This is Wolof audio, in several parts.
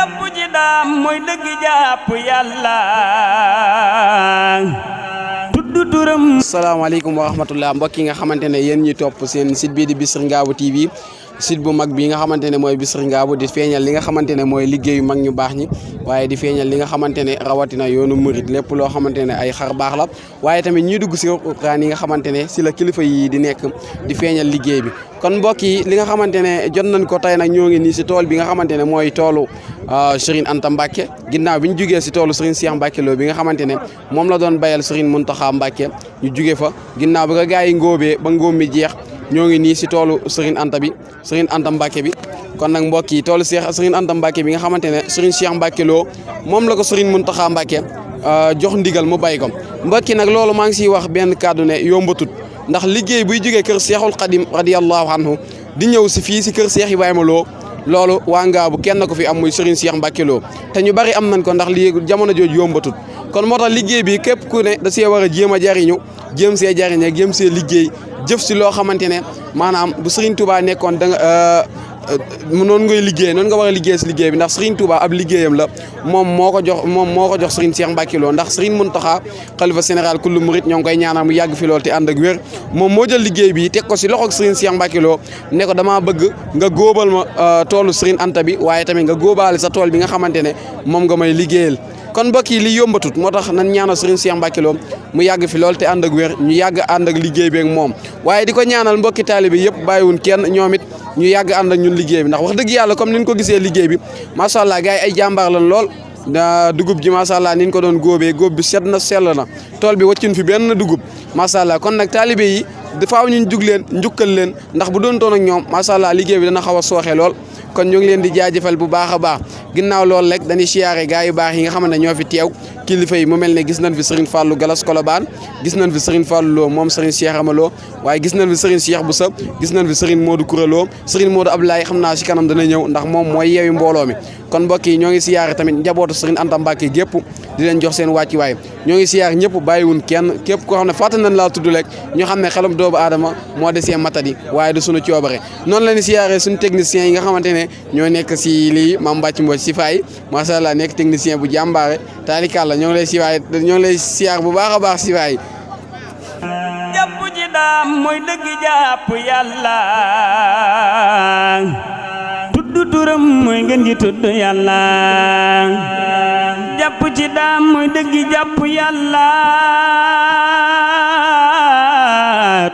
jàpp ci daam mooy dëgg jàpp yàlla tudd turam. asalaamaaleykum wa rahmatullah mbokk yi nga xamante ne yéen ñi topp seen site bii di Bichri Ngabou TV site bu mag bi nga xamante ne mooy Bichri Ngabou di feeñal li nga xamante ne mooy liggéeyu mag ñu baax ñi waaye di feeñal li nga xamante ne rawatina yoonu murit lépp loo xamante ne ay xar baax la waaye tamit ñuy dugg si ruqaan yi nga xamante ne si la kilifa yi di nekk di feeñal liggéey bi. kon mbokk yi li nga xamante ne jot nañ ko tey nag ñoo ngi nii si tool bi nga xamante ne mooy toolu Serigne Anta Mbacke ginnaaw bi ñu jugee si toolu Serigne Cheikh Mbacke Lo bi nga xamante ne moom la doon bayal Serigne Mountakha Mbacke ñu jugee fa ginnaaw bi nga gaa yi ngóobee ba ngóob mi jeex ñoo ngi nii si toolu Serigne Anta bi Serigne Anta Mbacke bi. kon nag mbokk yi toolu Serigne Anta Mbacke bi nga xamante ne Serigne Cheikh Mbacke Lo moom la ko Serigne Mountakha Mbacke jox ndigal mu bay ko mbokk yi nag loolu maa ngi siy wax benn kàddu ne yombatut ndax liggéey buy jógee kër Cheikhul Khadim radiyallahu anhu di ñëw si fii si kër Cheikh Ibrahima Lo loolu waa Ngabou kenn ko fi am muy Serigne Cheikh Mbacke Lo te ñu bari am nañ ko ndax lii jamono jooju yombatut kon moo tax liggéey bi képp ku ne da see war a jéem a jariñu jéem see jariñ ak jéem see liggéey jëf si loo xamante ne maanaam bu Serigne Touba nekkoon da nga noonu ngay liggéey noonu nga war a liggéey si liggéey bi ndax Serigne Touba ab liggéeyam la moom moo ko jox Serigne Cheikh Mbacke Lo ndax Serigne Mountakha xalifa général kullu murit ñoo ngi koy ñaanal mu yàgg fi lool te ànd ak wér moom moo jël liggéey bi teg ko si loxoog Serigne Cheikh Mbacke Lo ne ko damaa bëgg nga góobal ma toolu Serigne Anta bi waaye tamit nga góobaale sa tool bi nga xamante ne moom nga may liggéeyal. kon mbokk yi li yombatut moo tax nan ñaanal Serigne Cheikh Mbacke Lo mu yàgg fi lool te ànd ak wér ñu yàgg ànd ak liggéey bi ak moom waaye di ko ñaanal mbokki taalibe yëpp bàyyiwun kenn ñoom it ñu yàgg ànd ak ñun liggéey bi ndax wax dëgg yàlla comme niñ ko gisee liggéey bi macha allah gars yi ay jàmbaar lan lool dugub ji macha allah niñ ko doon góobee góob bi set na sell na tool bi wàccun fi benn dugub macha allah kon nag taalibe yi dafaaw ñu jug leen njukkal leen ndax bu doon toon ak ñoom macha allah liggéey bi dana xaw a sooxe lool kon ñu ngi leen di jaajëfal bu baax a baax ginnaaw loolu rek dañuy siyaare gars yu baax yi nga xamante ne ñoo fi teew kilifa yi mu mel ne gis nañ fi Serigne Fallou Galas Kolobaan gis nañ fi Serigne Fallou Lo moom Serigne Cheikh Ama Lo waaye gis nañ fi Serigne Cheikh Boussa gis nañ fi Serigne Modou Koura Lo Serigne Modou Abdoulaye xam naa si kanam dana ñëw ndax moom mooy yeewi mbooloo mi kon mbokk yi ñoo ngi siyaare tamit njabootu Serigne Anta Mbacke gépp di leen jox seen wàccuwaay ñoo ngi siyaare ñëpp bàyyiwun kenn képp koo xam ne fàtte nañ laa tudd rek ñu xam ne xelum doomu aadama moo desee matadi waaye du suñu coobare noonu la ñu siyaare suñu techniciens yi nga xamante ne ñoo nekk si lii Mame Mbacc Mbodj si faay macha allah nekk technicien bu jàmbaare taalikàlla ñoo ngi lay siyaar bu baax a baax si faay jàpp ci daam mooy dëgg jàpp yàlla tudd turam mooy ngeen ji tudd yàlla jàpp ci daam mooy dëgg jàpp yàlla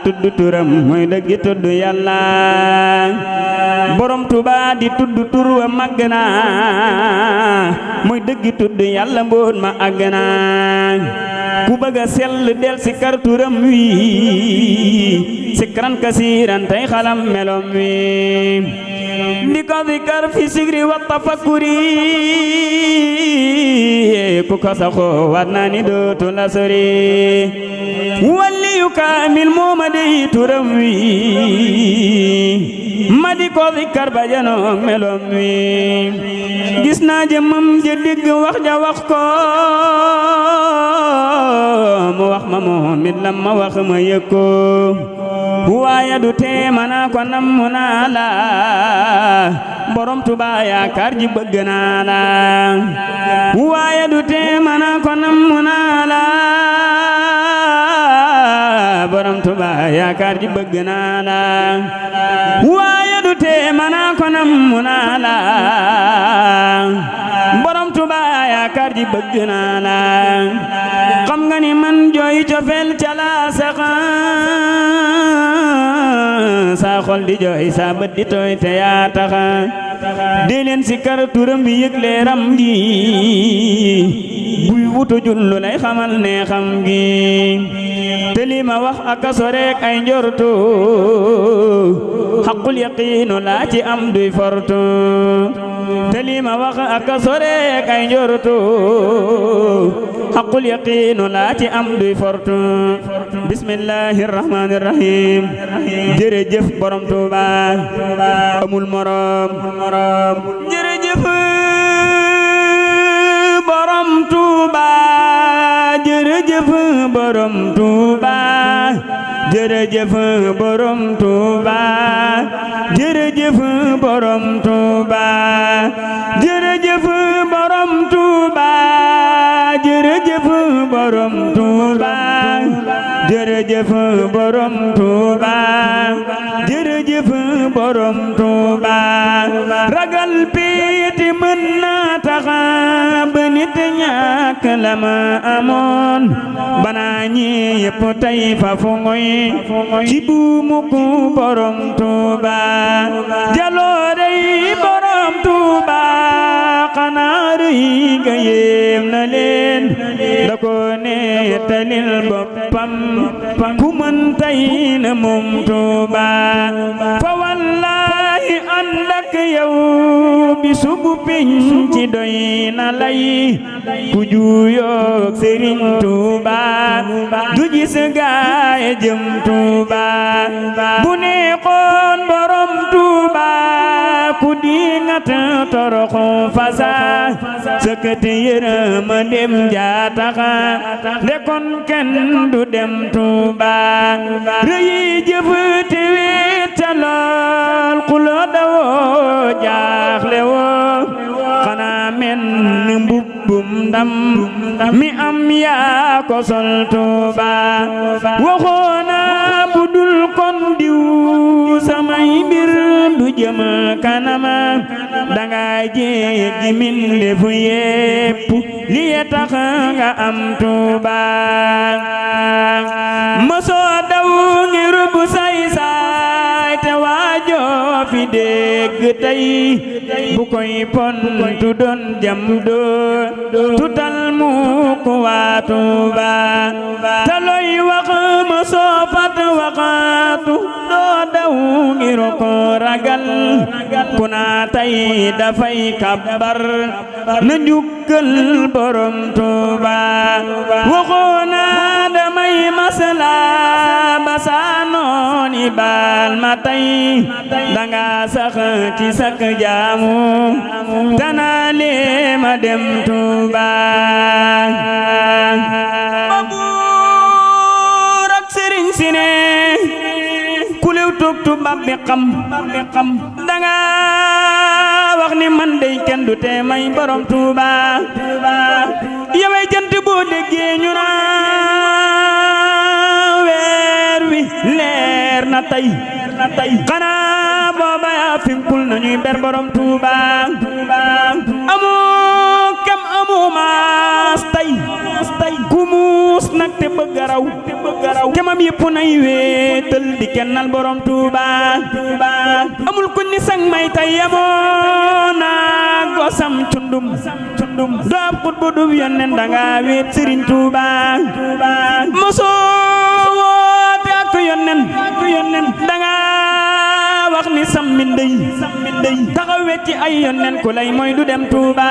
tudd turam mooy dëgg tudd yàlla borom Tuuba di tudd tur wa màgg na mooy dëgg tudd yàlla mboot ma àgg na ku bëgg a sell del si kar turam wi sikran kasiran tey xalam melom wi di ko zikar fi sigri wa tafakkuri ku ko saxoo war naa ni dootu la sori waliyu kaamil mooma dey turam wi ma di ko zikar ba janoog melom wi gis naa jëmam ja digg wax ja wax ko mu wax ma moom it lam ma wax ma yëg ko waaye du tee mana ko nam naa la borom Tuuba yaakaar ji bëgg naa la waaye du tee mana ko nam naa la borom Tuuba yaakaar ji bëgg naa la waaye du tee mana ko nam naa la borom Tuuba yaakaar ji bëgg naa la xam nga ni man jooy cofeel ca la saxa saa xol di jooy saa bët di tooy te yaa taxa di leen si kar turam bi yëg leeram gi buy wutu jullu lay xamal ne xam gi te li ma wax aka soreek ay njortu xaqul yaqiinu laa ci am duy fortu te li ma wax aka soreek ay njortu xaqul yaqiinu laa ci am duy fortu bismillahi rahmani rahim jërëjëf borom Tuuba amul morom jërëjëf borom Tuuba jërëjëf borom Tuuba jërëjëf borom Tuuba jërëjëf borom Tuuba jërëjëf jërëjëf borom Touba jërëjëf borom Touba jërëjëf borom Touba jërëjëf borom Touba ragal piiti mën na taxa ba nit ñàkk la ma amoon banaa ñi yëpp tey fa fu ngoy ci buumu ku borom Touba jaloore yi borom Touba xanaa rëy ga yéem na leen da ko nettalil boppam ku mën tey na moom Touba fa wallaahi ànd ak yow bi subu penc ci doy na lay ku juuyoog Sëriñ Touba du gis gaay jëm Touba bu neexoon borom Touba ku dingat toroxu fasa sëkkati yërëma dem jaataxa lekon kenn du dem Touba rëyi jëf te wéet ca lool ku la dawoo jaaxle woo xanaa men mbubbum ndam mi am yaa ko sol Touba waxoona bu dul kon diw samay mbir du jëm kanama danga jéggi mbindeef yépp li tax nga am Touba mosoo daw ngir bu say te waajoo fi dégg tey bu koy pontu doon jam doo tutal mu ko waa Touba te looy wax mosoo fat waxaatu doo daw ngir ko ragal ku naa tey dafay kabbar na njukkal borom Touba waxoona damay masala ba saa nooni baal ma tey danga sax ci sak jaamu danaa lee ma dem Touba ma buur ak sëriñ si ne ku lew toog tubaab bi xam danga wax ni man dey kenn du tee may borom Touba yaway jant boo déggee ñu naa weer wi leer na tey xanaa booba yaa finkul nañuy ber borom Touba amu kem amu maas tey ku muus nag te bëgg a raw kemam yëpp nay wéetal di kennal borom Touba amul ku ni sang may tay yamoo naa gosam cundum doob xut bu dub yonnen danga wéet Sëriñ Touba mosoo woote ak yonnen danga wax ni sammi ndey taxaw wet ci ay yonnen ku lay mooy du dem Touba